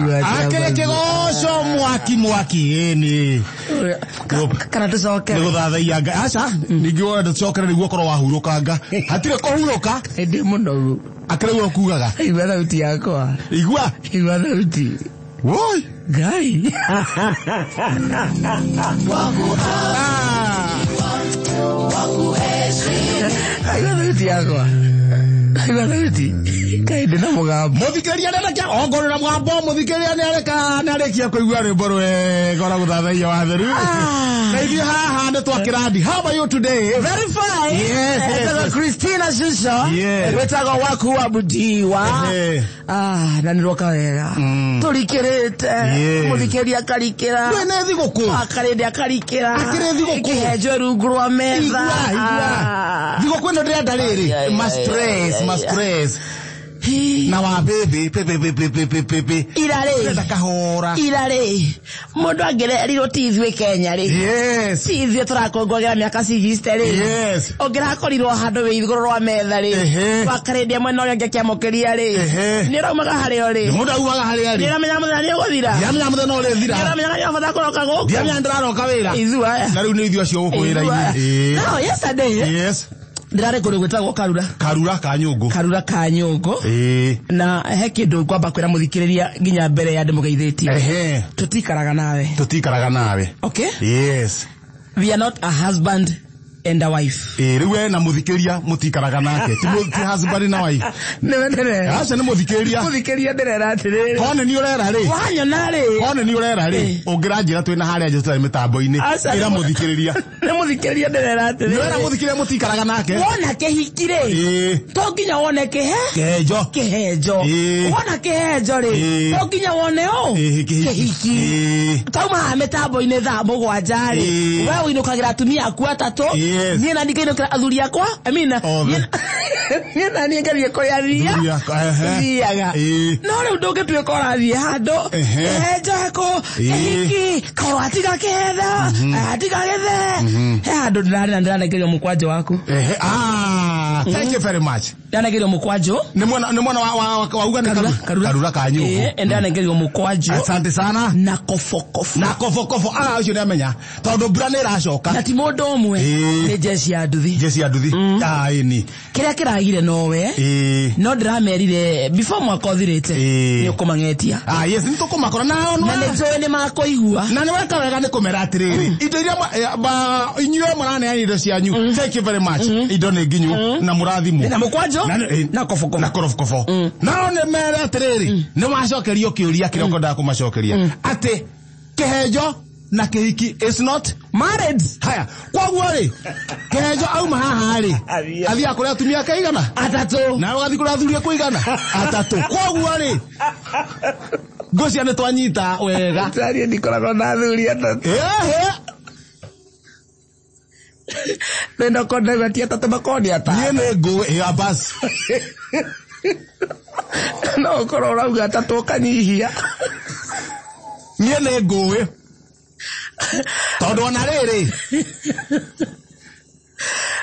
Akĩrĩ kĩgoco mwaki mwaki ĩni. Kana tũcoke. Nĩ gũthathaiya Ngai. Aca, ningĩ wenda tũcokere nĩguo ũkorwo wahurũkanga. Hatirĩ kũhurũka. Ndĩ mũnogu. Akĩrĩ ũguo kugaga. Igua thauti yakwa. Igua. Igua thauti. Woi. Ngai. Igua thauti yakwa. Igua thauti. Ngai ndĩ na mũgambo. Mũthikĩrĩria nĩ areka ongorwo na mũgambo mũthikĩrĩria nĩ areka nĩ arĩkia kũigua rwĩmbo rwega rwa gũthathaiya watheru. Na ithuĩ haha nĩ twakĩrandi. How are you today? Very fine. Yes, yes, yes. Christina Shusho. Yes. Wĩtagwo waku wa Budiwa. Ehe. Ah, na nĩ rwoka wega. Tũrikĩrĩte. Yes. Mũthikĩrĩria akarikĩra. Ndũĩ nĩ thigũkũ. Akarĩndĩ akarikĩra. Akĩrĩ thigũkũ. Kĩhenjo rungu rwa metha. Igua, igua. Ah. Thigũkũ ĩno ndĩrenda rĩrĩ. Ai, ai, Ma ai, stress, ai, ma ai. stress. Hi. Na wa baby, pe pe pe pe pe pe pe pe. Ira rĩ. Ndĩrenda kahora. Ira rĩ. Mũndũ angĩrerirwo ti ithuĩ Kenya rĩ. Yes. Ti ithuĩ tũrakũngũagĩra mĩaka 60 rĩ. Yes. Ũngĩrakorirwo handũ wĩ igũrũ rwa metha rĩ. Ehe. Wakarĩndia mwena ũrĩa ũngĩ akĩamũkĩria rĩ. Ehe. Nĩ ũraumaga harĩa ũrĩ. Mũndũ aumaga harĩa Nĩ arĩ. ũramenya mũthenya nĩ ũgũthira. Ndiamenya mũthenya ũrĩthira. Nĩ ũramenya nĩ ũbata kũroka gũkũ. Ndiamenya ndĩraroka wĩra. Ithuĩ aya. Na rĩu nĩ ithuĩ acio gũkũ wĩra-inĩ. Ĩĩ. No, yesterday Yes. ndĩrarĩ kũndũ gwĩtagwo Karura. Karura ka nyũngũ. Karura ka nyũngũ. Ĩĩ. Na he kĩndũ ngwamba kwĩra mũthikĩrĩria nginya mbere ya ndĩmũgeithĩtie. Ehe. Tũtikaraga nawe. Tũtikaraga nawe. Okay? Yes. We are not a husband and a wife. Ĩĩ rĩu we na mũthikĩria mũtikaraga nake. Ti ti husband na wife. Nĩwe ndĩrera. Aca nĩ mũthikĩria. Mũthikĩrĩria ndĩrera atĩrĩrĩ. Kone nĩ ũrera rĩ. Wanyona rĩ. Kone nĩ ũrera rĩ. Ũngĩranjĩra twĩna harĩa nja tũtarĩ mĩtambo-inĩ. Aca, Ĩra mũthikĩrĩria. Nĩ mũthikĩrĩria ndĩrera Nĩ atĩrĩrĩ. ũrera mũthikĩrĩria mũtikaraga nake. Wona kĩhiki rĩ. Ĩĩ. To nginya wone kĩhe. Kĩhenjo. Kĩhenjo. Ĩĩ. Wona kĩhenjo rĩ. Ĩĩ. To nginya wone ũ. Ĩĩ, kĩhiki. Kĩhiki. Ĩĩ. Tauma haha mĩtambo-inĩ thaa mũgwanja rĩ. Ĩĩ. We ũinũkagĩra atumia aku atatũ. Yes. Niĩ nani ngainũkĩra athuri akwa. I mean, Othe. niĩ nani ngathiĩ kũrĩa Athuri akwa, ehe. thiaga. Ĩĩ. No rĩu ndũngĩtuĩka ũrathiĩ handũ. Ehe. Kĩhenjo kũ. Ĩĩ. Kĩhiki. Kaĩ watiga kĩhetha. Watiga gĩthe. He handũ ndĩrarĩ na ndĩranengerio mũkwanjũ waku. Ehe. Ah, thank you very much. Ndĩranengerio mũkwanjũ. Nĩ mwena nĩ mwena wa wa wa uga nĩ Karura, Karura Karura ka nyũngũ. Ĩĩ, ndĩranengerio mũkwanjũ. Asante sana. Na kobokobo. Na kobokobo ah ũcio nĩ amenya tondũ mbura nĩ ĩracoka. Na ti mũndũ ũmwe. Ĩĩ. Nĩ jeshi ya nduthi. Jeshi ya nduthi. Ah ĩni. Kĩrĩa kĩragire nowe. Ĩĩ. No ndĩramerire before mwaka ũthirĩte. Ĩĩ. Nĩ ũkũmang'etia. Ah yes nĩ tũkũmakora na Na nĩ njũĩ nĩ makũigua. na nĩ weka wega nĩ kũmera atĩrĩrĩ indo iria inyuĩ mũraneana indo cianyu thank you very much indo nĩ nginyu na mũrathimwo Na mũkwanjũ. Na nĩ- Na kobokobo. na korobokobo nao nĩ mere atĩrĩrĩ nĩ wacokerio kĩũria kĩrĩa ũkwendaga kũmacokeria atĩ kĩhenjo na kĩhiki is not Married. haya koguo rĩ kĩhenjo auma haha rĩ athiaga kũrĩ atumia ake aigana Atatũ. nawe ũgathiĩ kũrĩ athuri aku aigana atatũ koguo rĩ ngũcia nĩ twanyita wega. Tariĩ ndikoragwo na athuri atatũ. Ehe. Nĩ ndoko ti atatũ makorwo nĩ Niĩ atano. nĩ ngũĩ ya basi. No ũkorwo ũrauga atatũ ũkanyihia. Niĩ nĩ ngũĩ tondũ ona rĩrĩ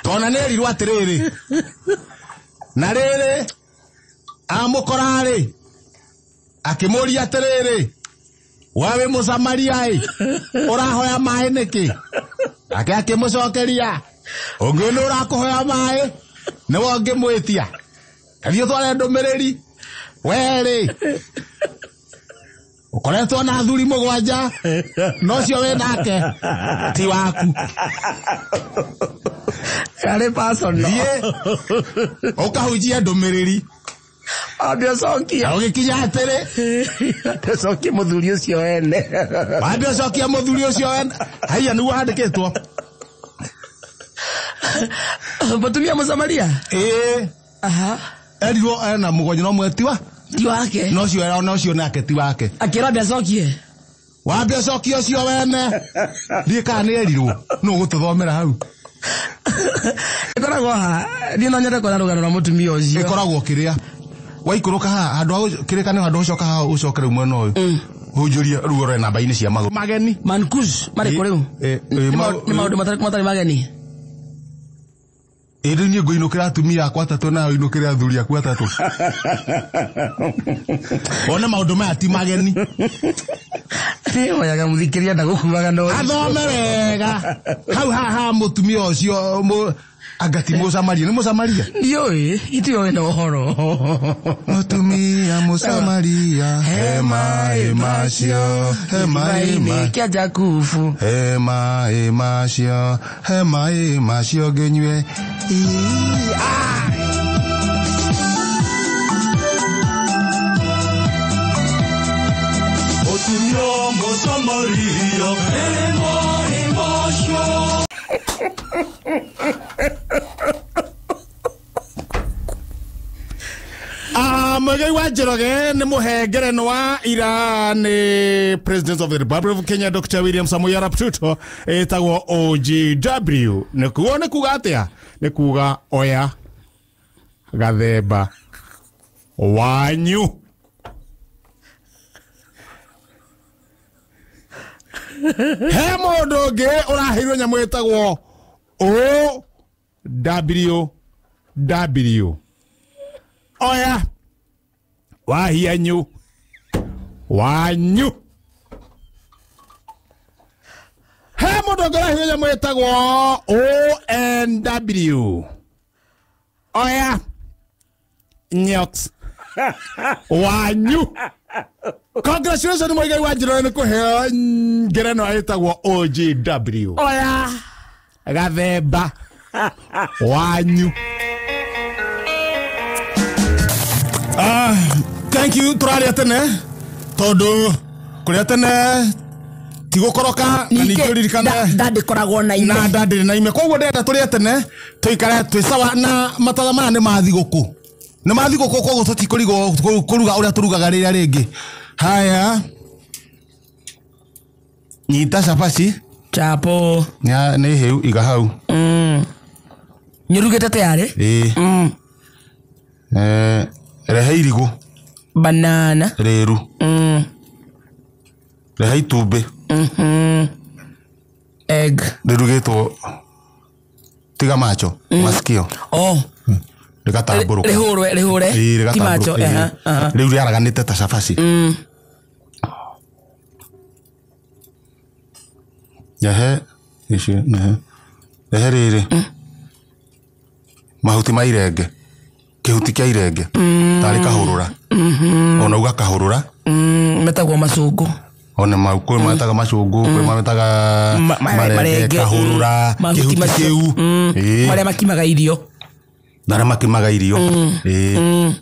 tondũ nĩ erirwo atĩrĩrĩ na rĩrĩ amũkora rĩ akĩmũria atĩrĩrĩ we wĩ mũsamaria ĩ ũrahoya maĩ nĩkĩ nake akĩmũcokeria ũngĩ nĩ ũrakũhoya maĩ nĩwe ũngĩmwĩtia athiĩ ũtware ndũmĩrĩri we rĩ ũkoretwo na athuri mũgwanja no ũcio wĩ nake ti waku. Yarĩ personal. Thiĩ ũkahunjie ndũmĩrĩri. Ambe ũcokie. Na ũgĩkinya atĩrĩ. Ambe ũcokie mũthuri ũcio wene. Wambe ũcokie mũthuri ũcio wene. Haiya nĩguo handĩkĩtwo. Mũtumia Mũsamaria? Ĩĩ. Aha. Erirwo ena mũgwanja no ũmwe tiwa. Ti wake. No ũcio no ũcio nake ti wake. Akĩrwo ambe acokie. Wambe ũcokie ũcio wene. Ndiĩ kana nĩ erirwo. Nũ ũgũtũthomera hau? Ĩkoragwo ha. Niĩ no nyende kuona rũgano rwa mũtumia ũcio. Ĩkoragwo kĩrĩa. Waikũrũka haha handũ ha kĩrĩka nĩ handũ ũcoka haha ũcoke rĩu mwena ũyũ. Hunjũrie rĩu ũrore namba-inĩ cia magũrũ. Mageni. Mankush marĩ kũ rĩu? Nĩ maũndũ matarĩ mageni. Ĩrĩ niĩ ngũinũkĩra atumia akwa atatũ nawe ũinũkĩre athuri aku atatũ. One maũndũ maya ti mageni. Oyaga mũthikĩria ndagũkuaga no. Athome wega. Hau haha mũtumia ũcio anga ti Mũsamaria, nĩ Mũsamaria? Ndiũĩ, itiũĩ na ũhoro. Mũtumia Mũsamaria, he maĩ macio, he maĩ ma kĩa Jakubu. He maĩ macio, he maĩ macio ngĩnyue. Mũtumia Mũsamaria, he maĩ macio. Muigai wa Njoroge nĩ mũhengerenwa ira nĩ President of the Republic of Kenya Dr. William Samoei Arap Ruto ĩtagwo OGW. Nĩkuo nĩ kuga atĩa? Nĩ kuga oya gathemba wanyu. He mũndũ ũngĩ ũraheirwo nyamũ ĩtagwo OWW. Oya wahianyu wanyu. He mũndũ ũngĩ ũraheirwo nyamũ ĩtagwo ONW. Oya nyox wanyu. Congratulations Muigai wa Njoroge nĩ kũheo ngerenwa ĩtagwo OGW. Oya gathemba wanyu. Thank you tũraria tene tondũ kũrĩa tene ti gũkoroka na ningĩ ũririkane nda ndĩkoragwo na ime. Na nda ndĩrĩ na ime. Koguo ndĩrenda tũrĩe tene tũikare twĩ sawa na matatha maya nĩ ma thigũkũ. Nĩ ma thigũkũ koguo tũtikũrigwo kũruga ũrĩa tũrugaga rĩrĩa rĩngĩ. Haya. Nyita cabaci. Chapo. Nĩ hĩu iga hau. Nĩũrugĩte tayarĩ? Ĩĩ. Rehe irigũ. Banana. Rĩru. Rehe itumbĩ. Egg. Rĩrugĩtwo tiga macho, masikio. Oh. Rĩgatambũrũka. Rĩhũrwe, rĩhũre. Ti macho. Rĩu rĩaraganĩte ta cabaci. Rehe ici, rehe. Rehe rĩrĩ. Mahuti ma irenge. Kĩhuti kĩa irenge. Tarĩ kahũrũra. Ona uga kahũrũra. Metagwo macũngũ. Ona mau kwĩ metaga macũngũ, kwĩ metaga marenge, kahũrũra, kĩhuti kĩu. Marĩa makimaga irio. Marĩa makimaga irio. Ĩĩ.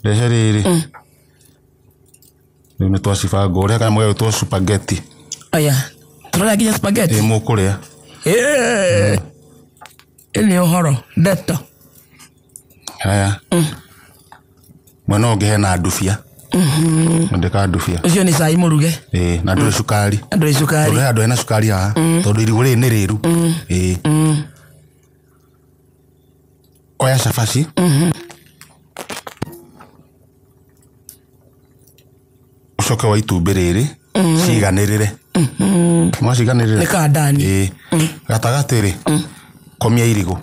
Rehe rĩrĩ. Rĩu nĩ twacibanga ũrĩa kana mũgagĩtwo spaghetti. Aya. Tũrarĩa nginya spaghetti? Ĩĩ mũkũrĩa. Ĩĩ. Nĩ ũhoro ndeto. Haya. Mwena ũngĩ hena ndubia. Ndĩka ndubia. Ũcio nĩ cai mũruge. Ĩĩ, na ndũrĩ cukari. Ndũrĩ cukari. Tondũ he andũ hena cukari haha. Tondũ irigũ rĩrĩ nĩ rĩru. Ĩĩ. Oya cabaci. Ũcoke wa itumbĩ rĩrĩ ciganĩrĩre. Mwaciganĩrĩra? Nĩ kandani. Ĩĩ. Gatagatĩ rĩ, komia irigũ.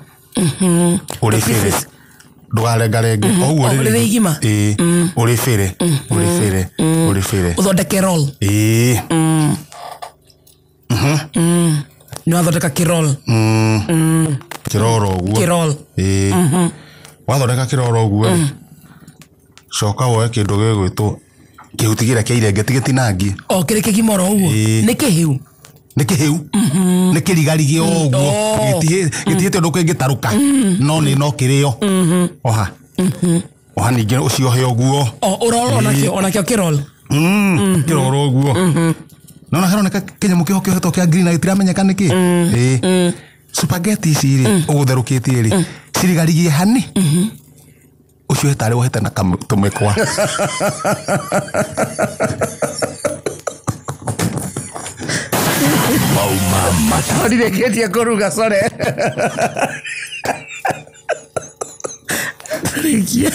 Ũrĩbĩre. Ndũgarengarenge. O ũguo rĩrĩ igima. Ĩĩ. Ũrĩbĩre, ũrĩbĩre, ũrĩbĩre. Ũthondeke roll. Ĩĩ. Nĩ wathondeka kĩroll. Kĩroro ũguo. Kĩroll. Ĩĩ. Wathondeka kĩroro ũguo rĩ, coka woe kĩndũ gĩgwĩtwo kĩhuti kĩrĩa kĩa irenge ti gĩtinangie. O kĩrĩ kĩgima oro ũguo. Nĩ kĩhĩu. Nĩ kĩhĩu. Nĩ kĩrigarigĩ o ũguo. Gĩtihĩte ũndũ kĩngĩtarũka. No nĩ no kĩrĩo. Oha. Oha ningĩ ũciohe ũguo. O ũroro onakĩo, onakĩo kĩroll. Kĩroro ũguo. Nona haroneka kĩnyamũ kĩho kĩohetwo kĩa green na gĩtiramenyeka nĩkĩ. Ĩĩ. Spaghetti ici rĩ, ũgũtherũkĩtie rĩ, cirigarigie hani. Ũcio tarĩ wohete na tũmĩkwa. Ndirĩkĩtie kũruga, sorry. Ndarĩkia.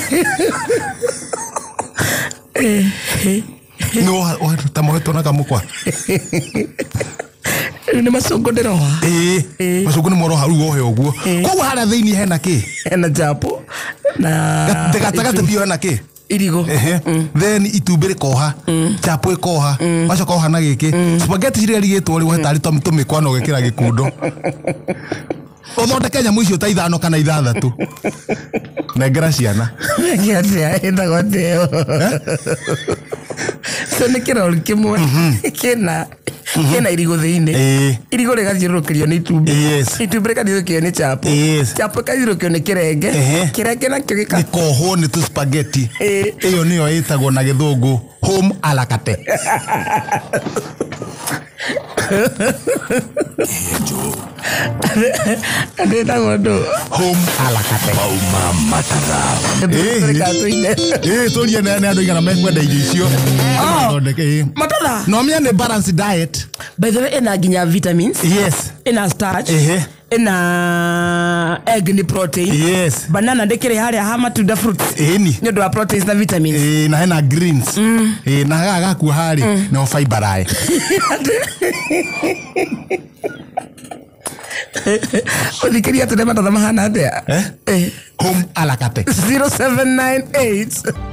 Nĩ ta mohetwo na kamũkwa. Rĩu nĩ macungwa ndĩroha. Ĩĩ, macungwa nĩ moroha rĩu wohe ũguo. Koguo harĩa thĩinĩ hena kĩ? Hena chapo na Gatagatĩ biũ hena kĩ? Irigo. Ehe. Then itumbĩ rĩkoha, chapo ĩkoha, wacoka woha na gĩkĩ spaghetti ciria rigĩtwo rĩ, wohe tarĩ tũmĩkwa na ũgekĩra gĩkundo, ũthondeke nyamũ icio ta 5 kana 6, nengera ciana. Atĩa ĩtagwo atĩa? So nĩ kĩrori kĩmwe kĩna irigũ thĩinĩ. Irigũ rĩgathiũrũrũkĩrio nĩ itumbĩ. Itumbĩ rĩgathiũrũrũkĩrio nĩ chapo. Chapo ĩkathiũrũrũkĩrio nĩ kĩrenge. Kĩrenge nakĩo gĩka Gĩkohwo nĩ tũ spaghetti. Ĩyo nĩyo ĩtagwo na gĩthũngũ home alakate. Andũ ĩtagwo ndũ? Home alakate. Mauma matatha. Tũrĩka Ĩĩ, tũrie nĩ andũ igana mekwenda irio icio. Thondeke, ĩĩ. Matatha. No menya nĩ balanced diet. By the way, ĩna nginya vitamins. Ĩna starch. Ĩna egg, nĩ protein. Banana ndĩkĩrĩ harĩa ha matunda, fruits. Ĩni. Nĩ ũndũ wa proteins na vitamins. Ĩĩ, na hena greens. Ĩĩ, na gaka gakuo harĩ nĩho fiber raĩ. Ũthikĩria atĩ nĩ matatha mahana atĩa? Eh? Eh. Home alakate. 0798